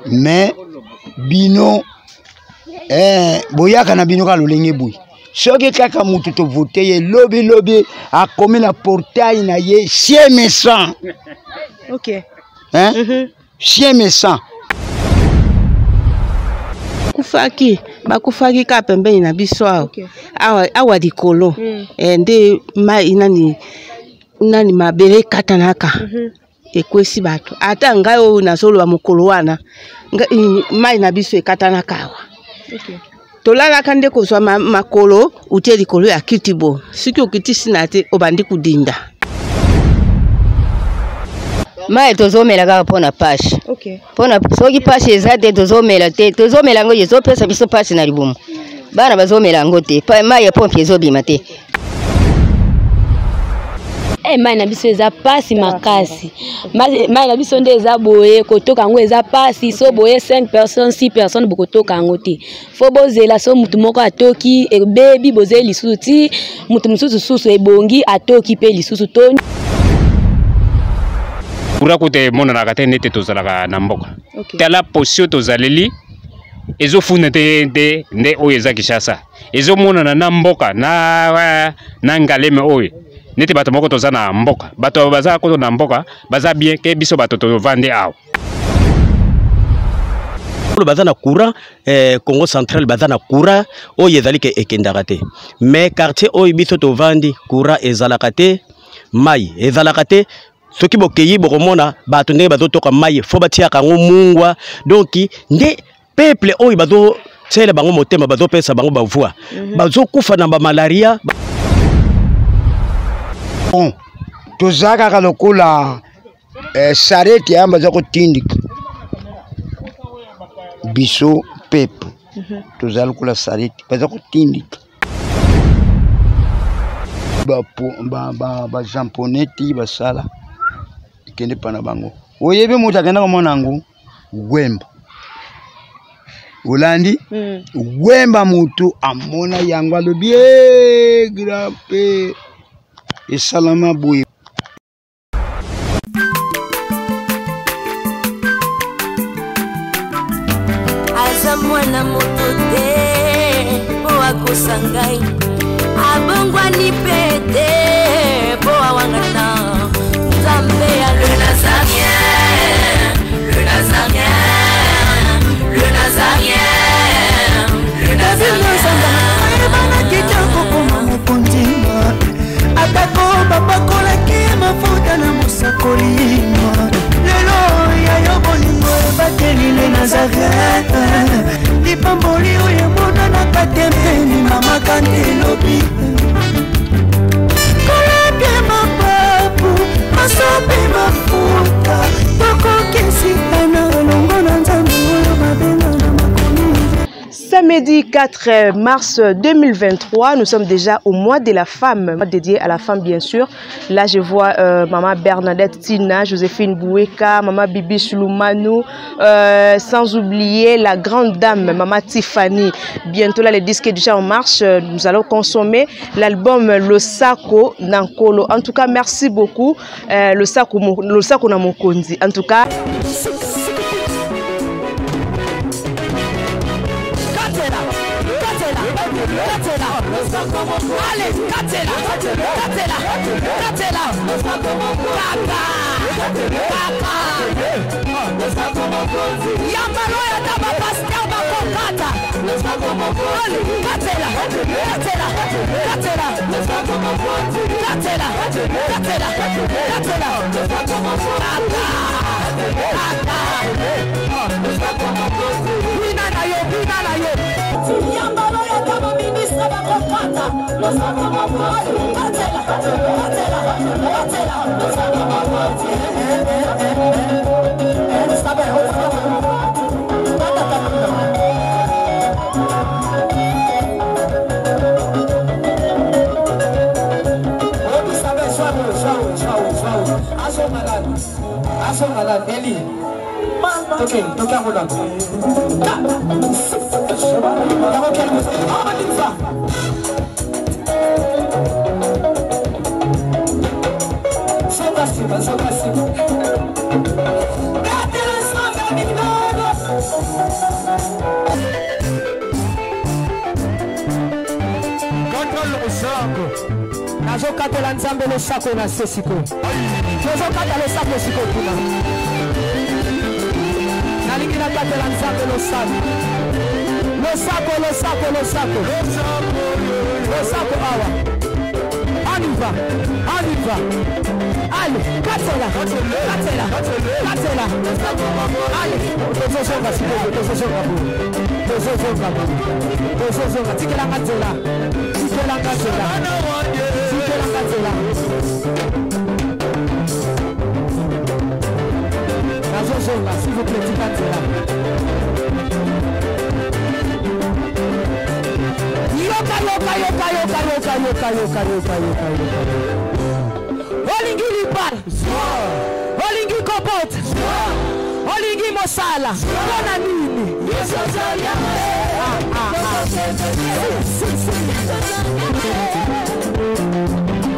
Mais bino eh, boyaka na bino kaka lolenge boye. Soki kaka motu tovote ye lobi lobi akomi na portail na ye chien méchant. Ok. Hein? Chien méchant. Kufaki bakufaki kaka pembeni na biso awa. Okay. Awa, awa likolo. Nde mai nani nani mabele ekatanaka. Ekwesi bato. Ata ngai oyo nazoloba mokolo wana, mai na biso ekatanaka awa. Okay. Tolalaka nde kozwa makolo utie likolo ya kiti bo. Soki okitisi na te obandi kudinda. Mai tozomela kaka mpona pasi. Okay. Mpona soki pasi eza te tozomela te, tozomela yango ezopesa biso pasi na libumu. Bana bazomela yango te, mai ya pompe ezobima te. Mai na biso eza pasi makasi. Mai na biso nde eza boye, kotoka yango eza pasi. So boye 5 personnes, 6 personnes bokotoka yango te. Fo bozela so mutu moko atoki ebebi, bozeli lisusu ti mutu mosusu susu ebongi atoki pe lisusu to. Courant kuta emonanaka te nete tozalaka na mboka. Okay. Tala position tozaleli ezofunda te nde nde oyo eza Kinshasa. Ezomonana na mboka na Ngaleme oyo. Nete bato moko toza na mboka. Bato baza koto na mboka, baza bien ke biso bato tovande awa. Oyo baza na courant, Congo central baza na courant oyo ezali ke ekendaka te. Mais quartier oyo biso tovandi courant ezalaka te, mai ezalaka te. Soki bokeyi bokomona bato ndenge bazotoka mai, fo batiaka yango mungwa. Donc nde peuple oyo bazo tiela bango motema, bazopesa bango ba voix. Bazokufa na ba malaria. Bon, toza kaka lokola sarete ya baza kotindika biso peuple. Toza lokola sarete baza kotindika. Ba japonais ti basala ekende pa na bango. Oyebi moto akenda komona yango Wemba. Olandi? Wemba moto amona yango alobi, eh, grand-père, esalama boye. Aza mwana moto te po akosa ngai, abongwani pe te po awangana Nzambe ya le Nazarien, le Nazarien, le Nazarien, le Nazarien. Ayebanaki te kokoma mokonzi, atako bapakolaki mafuta na mosakoli. Lelo ya yo bolingo ebateli le Nazareth, lipamboli oyo emonanaka te mpeni mama kandelobi. Kolapia mapapu, masopi mafuta, tokokisika na elongo na Nzambe oyo babenga na makomi. Samedi 4 mars 2023, nous sommes déjà au mois de la femme, dédié à la femme bien sûr. Là, je vois maman Bernadette Tina, Joséphine Boueka, maman Bibi Chouloumanou, sans oublier la grande dame, maman Tiffany. Bientôt là, le disque est déjà en marche. Nous allons consommer l'album Losako Nankolo. En tout cas, merci beaucoup. Losako, Losako Namokonzi. En tout cas... Allez, Katela, Katela, Katela, Kaka, Kaka. Yambalo ya taba pasteur bakokata. Allez, Katela, Katela, Katela, Katela, Katela, Katela, Kaka, Kaka. Bina na yo, bina na yo. Yambalo ya taba ministre bakokata. Katela, Katela, Katela. Ok, ok, on a. Kata losako. Nazokatela Nzambe losako na se sikoyo. Tozokata losako sikoyo kuna. Nalingi nakatela Nzambe losako. Losako, losako, losako. Losako awa. On y va. On y va. Allez, katela. Katela. Katela. Allez, tozozonga sikoyo, tozozonga boye. Tozozonga boye. Tozozonga, tikelanga nzela. Tikelanga nzela. Tikelanga nzela. Nazozonga, s'il vous plaît, tika nzela. Yoka, yoka, yoka, yoka, yoka, yoka, yoka, yoka, yoka, yoka. Olingi libala. Olingi kobota. Olingi mosala. Mpo na nini? Ah, ah, ah. Si, si, si.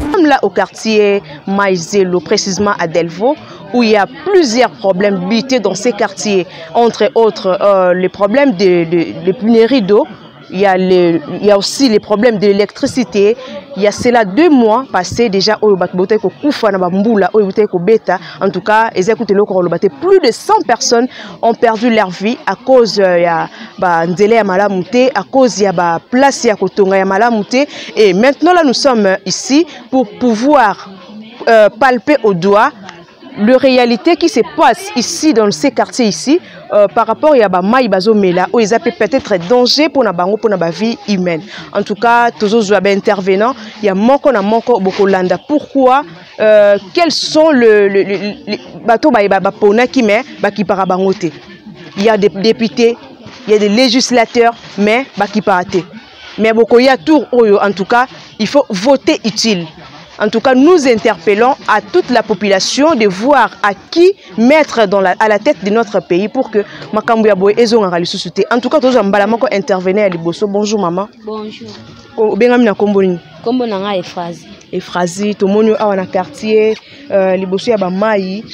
Nous sommes là au quartier Maizelo, précisément à Delvaux, où il y a plusieurs problèmes butés dans ces quartiers. Entre autres, les problèmes de pénurie d'eau. Il y a aussi les problèmes de l'électricité. Il y a cela 2 mois passés déjà au bateau ko kufa na bambula au boteko beta. En tout cas, ils écoutent le corps le plus de 100 personnes ont perdu leur vie à cause ya ba nzele ya malamu te, à cause ya ba place ya kotonga ya malamu te. Et maintenant là nous sommes ici pour pouvoir palper au doigt la réalité qui se passe ici dans ces quartiers ici par rapport ya ba mai bazomela oyo eza pe peut-être danger pour na bango, pour na ba vie humaine. En tout cas, tozozwa ba intervenant ya moko na moko bokolanda pourquoi quels sont le, le, le, le bateau ba, ba, ba pona qui mais ba qui para bango te. Il y a des députés, il y a des législateurs mais ba qui para te. Mais bokoya tour oyo, en tout cas, il faut voter utile. En tout cas, nous interpellons à toute la population de voir à qui mettre à la tête de notre pays pour que makambo ya boye ezongaka lisusu te. En tout cas, tozo mbala moko intervenir à liboso. Bonjour maman. Bonjour. Obengami na kombo nini? Kombo na nga Efrazi. Efrazi, tomoni awa na quartier liboso ya ba mai.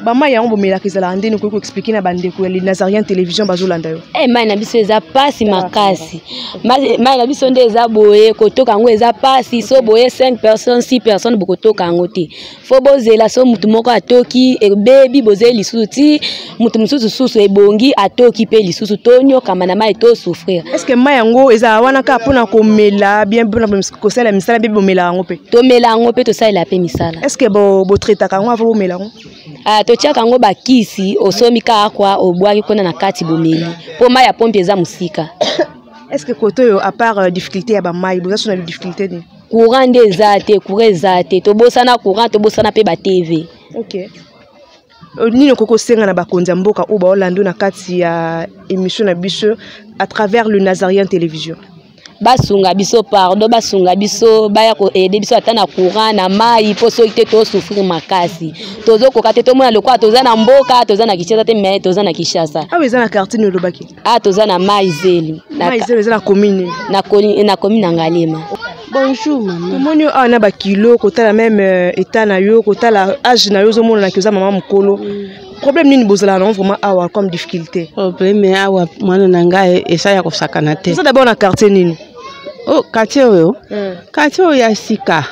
Ba mai yango bomelaka ezalaka ndeni, okoki koexplike na bandeko ya Nazarien Télévision bazolanda yo. Mai na biso eza pasi makasi. Mai na biso nde eza boye, kotoka yango eza pasi. So boye 5 personnes, 6 personnes bokotoka yango te. Fo bozela so mutu moko atoki, ebebi bozeli lisusu ti mutu mosusu susu ebongi atoki pe lisusu, tonyokama na mai to souffrir. Est-ce que mai yango eza wana kaka mpona komela, bien mpona kosala misala, be bomela yango pe? Tomela yango pe, tosalela pe misala. Est-ce que botraitaka yango avant bomela yango? Ah, totiaka yango bakisi, osomi kaka kwa, obwaki kuna na kati bomeli. Po mai ya pompe eza mosika. Est-ce que koto oyo, à part difficulté ya ba mai, boza so na difficulté nini? Courant nde eza te, courant eza te. Tobosana courant, tobosana pe ba TV. Ok. Nini okoki kosenga na bakonzi ya mboka oyo baolanda na kati ya émission na biso à travers le Nazarien Télévision? Basunga biso, pardon, basunga biso, baya ko aider biso ata na courant, na mai, po soki te to souffrir makasi. Tozokoka te, tomona lokola toza na mboka, toza na Kinshasa te, mais toza na Kinshasa. Awa eza na quartier nini olobaki? Ah, toza na Maizeli. Na Maizeli eza na commune nini? Na commune na Ngaliema. Bonjour maman. Tomoni awa na ba kilo, kotala même état na yo, kotala âge na yo, ozomona na ki oza mama mokolo. Problème nini bozala na vraiment awa comme difficulté? Problème awa mwana na ngai esa ya kosakana te. Oza d'abord na quartier nini? Oh, quartier oyo? Quartier oyo ya sika.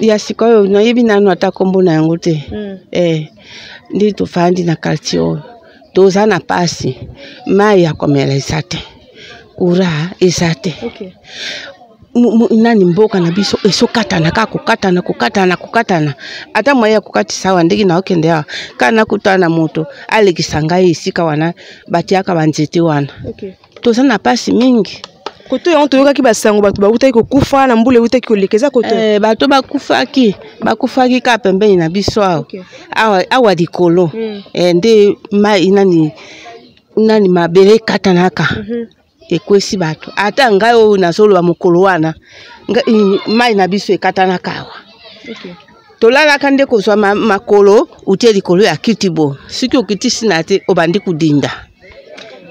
Ya sika oyo nayebi nanu ata kombo na yango te. Ndi tofandi na quartier oyo. Toza na pasi. Mai ya komela eza te. Courant eza te. Nani mboka na biso esokatana kaka kokatana, kokatana, kokatana. Ata moyen ya kokatisa awa ndenge naokende awa, kaka nakutana na moto alekisa ngai esika wana batiaka ba nzete wana. Toza na pasi mingi. Koto yango toyokaki basango bato bautaki kokufa na mbula eutaki koleka, eza koto? Bato bakufaki kaka pembeni na biso awa. Awa, awa likolo. Nde mai nani, nani mabele ekatanaka. Ekwesi bato. Ata ngai oyo nazoloba mokolo wana, mai na biso ekatanaka awa. Tolalaka nde kozwa makolo utie likolo ya kiti bo. Soki okitisi na te, obandi kodinda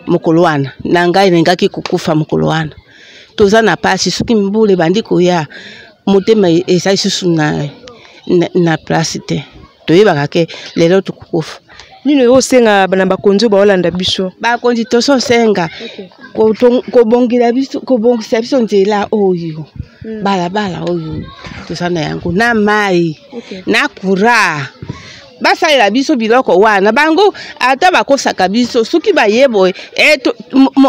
mokolo wana. Na ngai nalingaki kokufa mokolo wana. Toza na pasi, soki mbula ebandi koya, motema eza lisusu na place te. Toyebaka ke lelo tokokufa. Nini osenga na bakonzi oyo baolanda biso? Bakonzi tozosenga kobongela biso, kobongisa biso nzela oyo, balabala oyo toza na yango, na mai, na courant. Basalela biso biloko wana. Bango ata bakosaka biso, soki baye boye,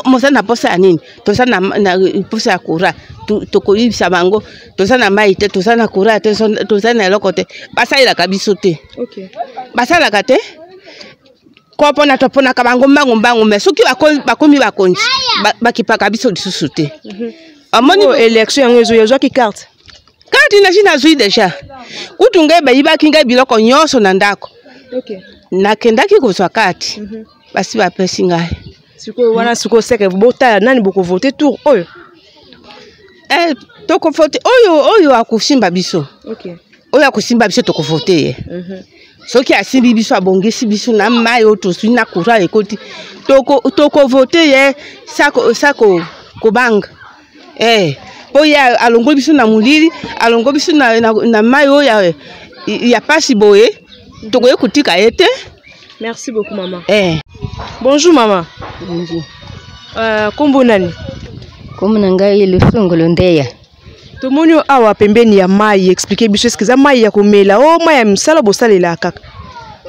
moza na posa ya nini? Toza na posa ya courant. Tokoyebisa bango toza na mai te, toza na courant te, toza na eloko te. Basalelaka biso te. Basalaka te. Kopona toponaka bango mbangu mbangu, mais soki bakomi bakonzi, bakipaka biso lisusu te. Amoni Oh, élection yango ezoya, ozwaki carte? Carte nasi nazwi déjà. Kutu ngai bayibaki ngai biloko nyonso na ndako. Nakendaki kozwa carte. Basi bapesi ngai. Sikoyo wana, sikoyo seke botala nani bokovote tour oyo? Tokovote oyo akosimba biso. Oyo akosimba biso, tokovote ye. Soki asimbi biso, abongisi biso na mai oyo tozwi, na courant ekoti, tokovote ye sako kobanga. Mpo ye alongoli biso na molili, alongoli biso na mai oyo ya pasi boye, tokoki kotika ye te. Merci beaucoup, maman. Bonjour, maman. Bonjour. Kombo nani? Kombo na ngai Lusungulu Ndeya. Tomoni oyo awa pembeni ya mai, explique biso, eske eza mai ya komela o mai ya mosala bosalela kaka?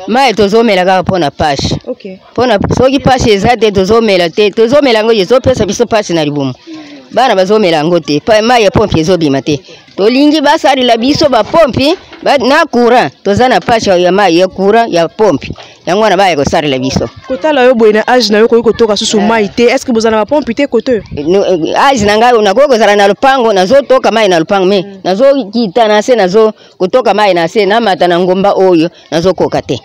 Mai tozomela kaka mpona pasi. Mpona soki pasi eza te, tozomela te. Tozomela yango, ezopesa biso pasi na libumu. Bana bazomela yango te. Mai ya pompi ezobima te. Tolingi basalela biso bapompi na courant. Toza na pasi ya mai, ya courant, ya pompi. Yango wana baya kosalela biso. Kotala yo boye, na age na yo, koki kotoka susu mai te. Est ce que bozala na bapompi te kote oyo? Age na ngai, nakoki kozala na lopango, nazotoka mai na lopango, mais nazokita na se, nazo kotoka mai na se, namata na ngomba oyo, nazokoka te.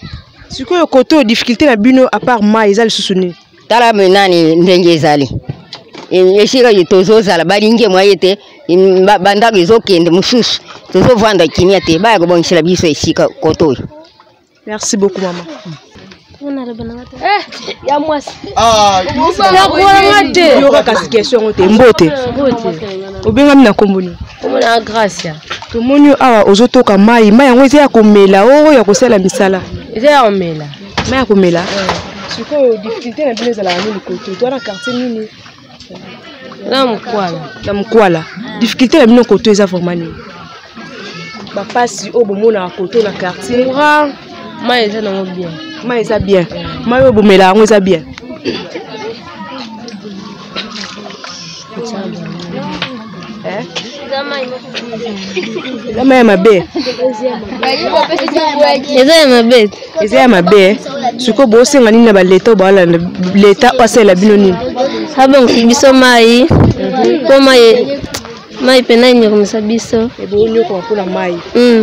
Sikoyo kote oyo, difficulté na bino à part mai eza lisusu nini? Tala nani ndenge ezali. Esika oyo tozozala, balingi mwa ye te. Bandako ezokende mosusu, tozovanda kimia te. Baya kobongisela biso esika kote oyo. Merci beaucoup, maman. Ya mwasi. Yoka kasi question yango te. Mbote, obengami na nkombo nini? Komona Gracia. Tomoni yo awa ozotoka mai. Mai yango eza ya komela oyo ya kosala misala? Eza ya komela. Mai ya komela. Sikoyo difficulté na bino ezalaka nini kote to wana? Quartier nini? Na Mokwala. Na Mokwala. Difficulté na bino koto eza vraiment nini? Bapasi oyo bomonaka koto na quartier? Courant, mai eza nango bien. Mai eza bien. Mai oyo bomela yango eza bien? Eh? Eza mai ya mabe? Eza ya mabe. Eza ya mabe, eh? Sikoyo bosenga nini na baleta oyo baalanda? Leta oyo asalela bino nini? Abongisi biso mai, mpo mai mpena enyokomisa biso. Ebonyokoka mpona mai.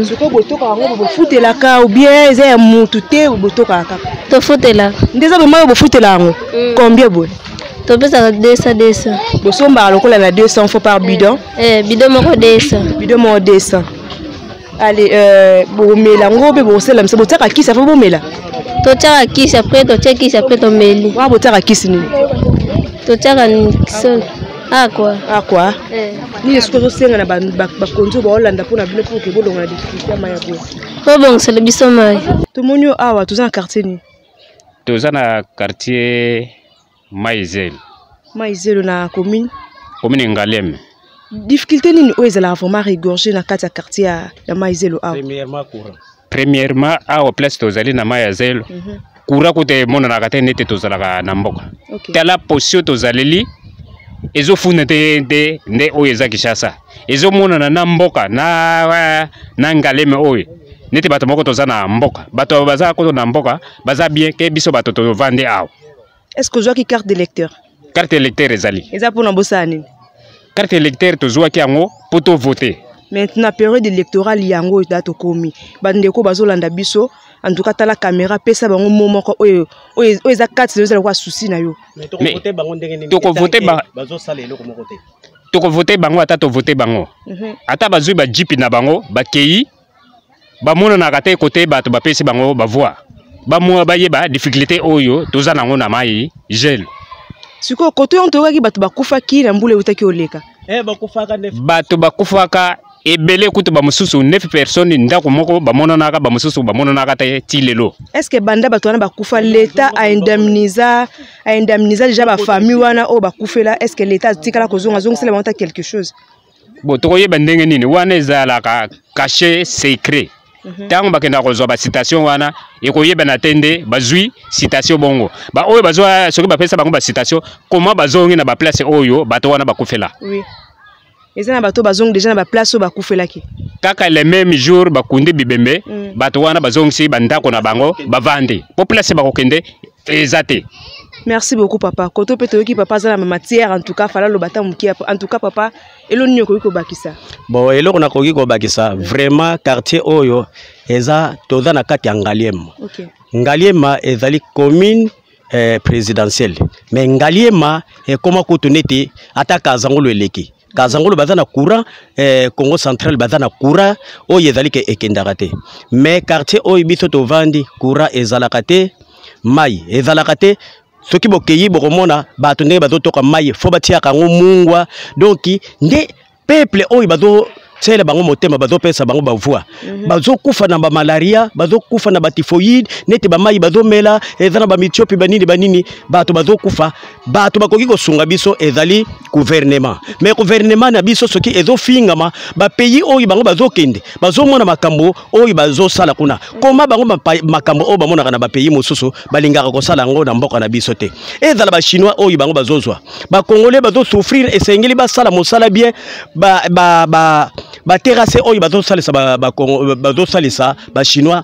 Sikoyo botokaka yango, bofutelaka ou bien eza ya mutu te, botokaka kaka? Tofutelaka. Nde eza bomai oyo bofutela yango combien boye? Topesaka 200 200. Bosombaka lokola na 200 fois par bidon? Bidon moko 200. Bidon moko 200. Allez, bomela yango mpe bokosala misa, botiaka kisi afo bomela? Totiaka kisi, après totie kisi, après tomeli. Wana botiaka kisi nini? Totiaka sol akwa. Akwa. Nini soki ozosenga na bakonzi oyo baolanda mpona bino mpo ke bolonga na difficulté ya mai ya boye? Tobongisela biso mai. Tomoni yo awa, toza na quartier nini? Toza na quartier Maizelo. Maizelo na commune? Commune Ngaleme. Difficulté nini oyo ezalaka vraiment regorge na kati ya quartier ya Maizelo awa? Premièrement, courant. Premièrement, awa place tozali na mai ya zelo, courant kuta emonanaka te neti tozalaka na mboka. Tala position tozaleli, ezofunda te te nde oyo eza Kinshasa, ezomonana na mboka na Ngaleme oyo neti bato moko toza na mboka. Bato baza koto na mboka baza bien ke biso bato tovandi awa. Est ce que ozwaki carte d'électeur? Carte électeur ezali. Eza mpona bosala nini? Carte électeur tozwaki yango mpo tovote. Maintenant, période électorale yango oyo tokomi, bandeko bazolanda biso, en tout cas tala caméra, pesa bango mo moko oyo oyo eza kati na yo, eza lokola souci na yo. Mais tokovote bango ndenge nini? Tokovote bazosala eloko moko te. Tokovote bango, ata tovote bango, ata bazwi bajipi na bango bakei, bamonanaka te kote bato bapesi bango bavoi, bamwa bayeba difficulté oyo toza nango na mai gel. Sikoyo kote oyo toyokaki bato bakufaki na mbula eutaki oleka. Bakufaka nde. Bato bakufaka. Ebele kutu bamosusu 9 personnes ndako moko bamonanaka, bamosusu bamonanaka te ti lelo. Est ce que banda bato wana bakufa, l'État a indemnisa, a indemnisa déjà ba famille wana oyo bakufela? Est ce que l'État atikala kozonga azongisela bango ta quelque chose? Bon, tokoyeba ndenge nini wana ezalaka caché secret. Ntango bakendaka kozwa bacitation wana, ekoyebana te nde bazwi citation bongo. Baoyo bazwa, soki bapesa bango bacitation, koma bazongi na baplace oyo bato wana bakufela? Oui, eza na bato bazongi déjà na baplace oyo bakufelaki. Kaka le même jour bakundi bibembe, bato wana bazongisi bandako na bango, bavandi po place bakokende eza te. Merci beaucoup, papa. Koto mpe toyoki papa aza na matière. En tout cas fala loba ata moke. En tout cas, papa, elo nini okoki kobakisa? Bon, eloko nakoki kobakisa, vraiment quartier oyo eza, toza na kati ya Ngaliema. Ngaliema ezali commune présidentielle, mais Ngaliema ekoma kutu neti ata Kazangolo eleki. Kazangolo baza na courant, Congo Central baza na courant oyo ezali ke ekendaka te. Mais quartier oyo biso tovandi, courant ezalaka te, mai ezalaka te. Soki bokei, bokomona bato ndenge bazotoka mai, fo batiaka yango mungwa. Donc nde peuple oyo bazotiela bango motema, bazopesa bango bavoix, bazokufa na bamalaria, bazokufa na batyphoïde, neti bamai bazomela eza na bamitiopi, banini banini, bato bazokufa. Bato bakoki kosunga biso ezali gouvernement, mais gouvernement na biso soki ezofingama, bapays oyo bango bazokende, bazomona makambo oyo bazosala kuna, koma bango makambo oyo bamonaka na bapays mosusu, balingaka kosala yango na mboka na biso te. Ezala bachinois oyo bango bazozwa, bacongolais bazosouffrir. Esengeli basala mosala bien. Baterrasse oyo bazosalisa, bazosalisa bachinois,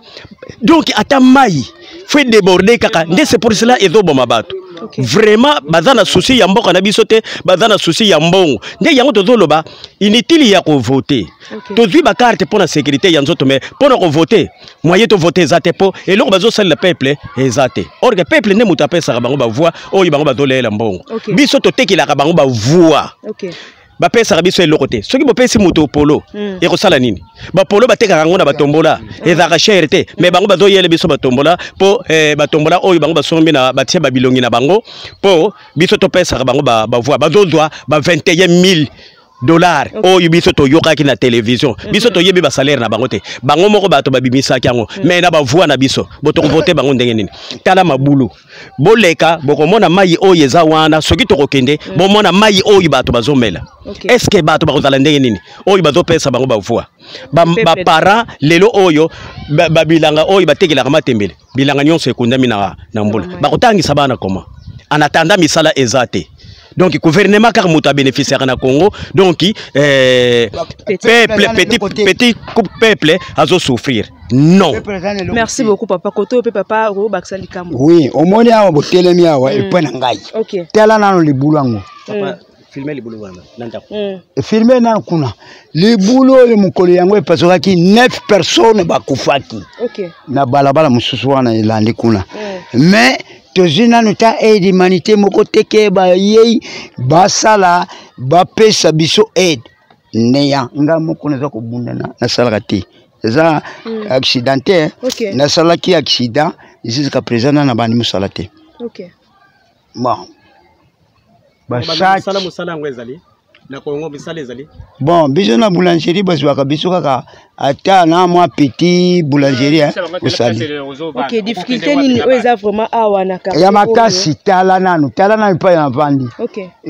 donc ata mai faut déborde kaka nde. C'est pour cela ezoboma bato. Vraiment baza na souci ya mboka na biso te, baza na souci ya mbongo. Nde yango tozoloba inutile ya kovote. Tozwi bacarte mpo na sécurité ya nzoto, mais mpo na kovote, moyen tovote eza te, mpo eloko bazosalela peuple eza te. Or que peuple nde moto apesaka bango bavoix oyo bango bazolela mbongo. Biso totekelaka bango bavoix, bapesaka biso eloko te. Soki bopesi moto polo, ekosala nini? Bapolo batekaka yango na batombola, ezalaka cher te. Mais bango bazoyela biso batombola mpo batombola oyo bango basombi na batie babilongi na bango mpo biso topesaka bango bavoix. Bazozwa ba 21 000 dollars oyo biso toyokaki na télévision. Biso toyebi basalaire na bango te, bango moko bato babimisaki yango, mais na bavoix na biso bo tokovote bango ndenge nini? Tala mabulu, boleka, bokomona mai oyo eza wana. Soki tokokende, bomona mai oyo bato bazomela. Est ce que bato bakozala ndenge nini oyo bazopesa bango bavoix? Baparent lelo oyo babilanga oyo batekelaka matembele, bilanga nyonso ekundami na mbula. Bakotangisa bana koma? En attendant, misala eza te. Donc gouvernement kaka moto abénéficiaka na Congo. Donc peuple, petit petit peuple azosouffrir, non. Merci beaucoup, papa. Koto mpe papa okobakisa likambo? Oui, omoni awa botelemi awa epai na ngai. Tala nano libulu yango. Filme libulu wana na ndako. Filme nano kuna libulu oyo. Mokolo yango epasokaki, 9 personnes bakufaki na balabala mosusu wana elandi kuna. Mais tozwi nanu ta aide humanité moko te ke bayei basala, bapesa biso aide neya. Nga moko naza kobundana, nasalaka te, eza accidenté. Nasalaki accident jusqu'à présent na bandi mosala te. Bon, basaki mosala yango ezali na Kongo, misala ezali. Bon, biso na boulangerie bazwaka biso kaka ata na mwa petit boulangerie osali. Ok, difficulté nini oyo eza vraiment awa na quartier? Ya makasi, tala nanu, tala nanu epai na vandi.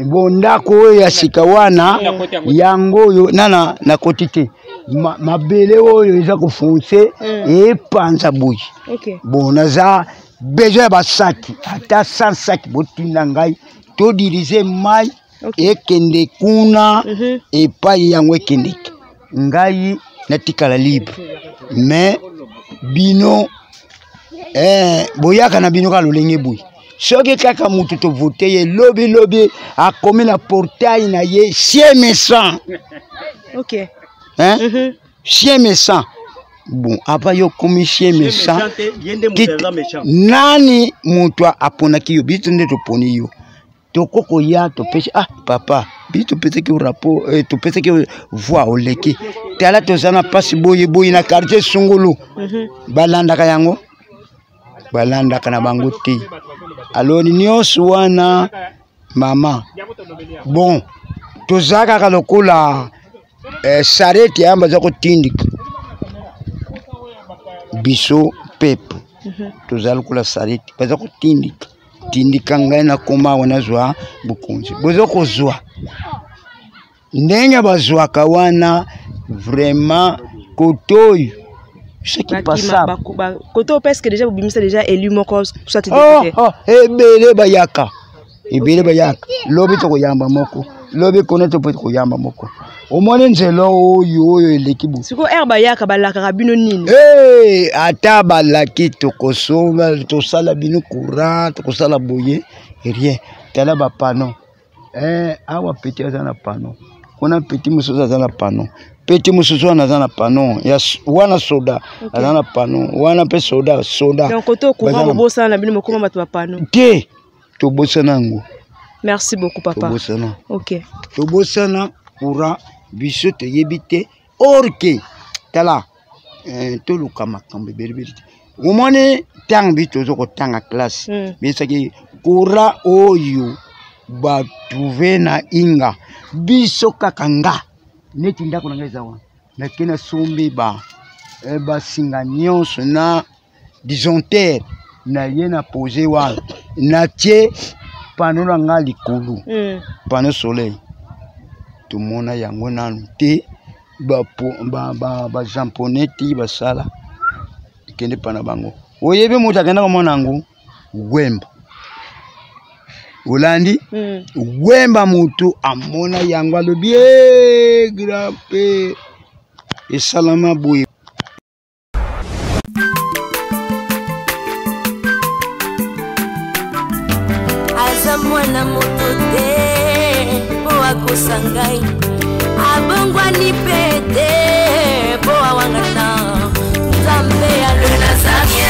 Bon, ndako oyo ya sika wana, yango oyo nana nakoti te. Mabele oyo eza kofonce, epanza boye. Bon, naza besoin ya basaki, ata 100 saki botinda ngai, todirige mai ekende kuna epai yango ekendeke, ngai natikala libre. Mais bino boyaka na bino kaka lolenge boye. Soki kaka motu tovote ye, lobi lobi akomi na portail na ye, chien méchant. Hein? Chien méchant. Bon, apa yo komi chien méchant, nani moto aponaki yo? Biso nde toponi yo, tokokoya topesi. Ah papa, biso topesaki yo rapport, topesaki yo voix, oleki. Tala, toza na mpasi boye boye na quartier sungulu. Balandaka yango, balandaka na bango te. Alors nyonso wana, mama, bon, toza kaka lokola Sarete yamba aza kotindika biso pepe. Toza lokola sarete, baza kotindika tindika ngai nakoma awa nazwa bokonzi. Boza kozwa ndenge bazwaka wana vraiment kotoyo ce qui passable. Koto parce que déjà bobimisa déjà élu moko soit Oh, oh, ebele bayaka, ebele bayaka. Lobi tokoyamba moko, lobi kuna to mpe tokoyamba moko. Omoni nzela oyo oyo eleki bo. Sikoyo ere bayaka balakaka bino nini? Hey, ata balaki tokosomba, tosala bino courant, tokosala boye, rien. Tala bapano. Awa petit aza na pano, kuna petit mosusu aza na pano, petit mosusu wana aza na pano ya wana soda. Aza na pano wana mpe soda soda. Donc koto courant bobosana na bino, mokoma bato ba pano. Te, tobosana yango. Merci beaucoup papa. Tobosana. Ok. Tobosana courant, biso toyebi te. Or ke tala, toluka makambo ebelebele te. Omoni ntango biso toza kotanga classe, bisaki courant oyo batrouve na inga biso kaka nga neti ndako na ngai eza wana, nake nasombi ba basinga nyonso na disjoncteur na ye, na pose wana, natie pano na nga likolo. Pano soleil tomona yango nanu te. Bajaponais ti basala ekende pa na bango. Oyebi moto akenda komona yango, Wemba. Olandi? Wemba motu amona yango, alobi e grand pe esalama boye. Aza mwana moto te mpo akosa ngai, abongwani mpe te mpo awangana. Nzambe alonaza.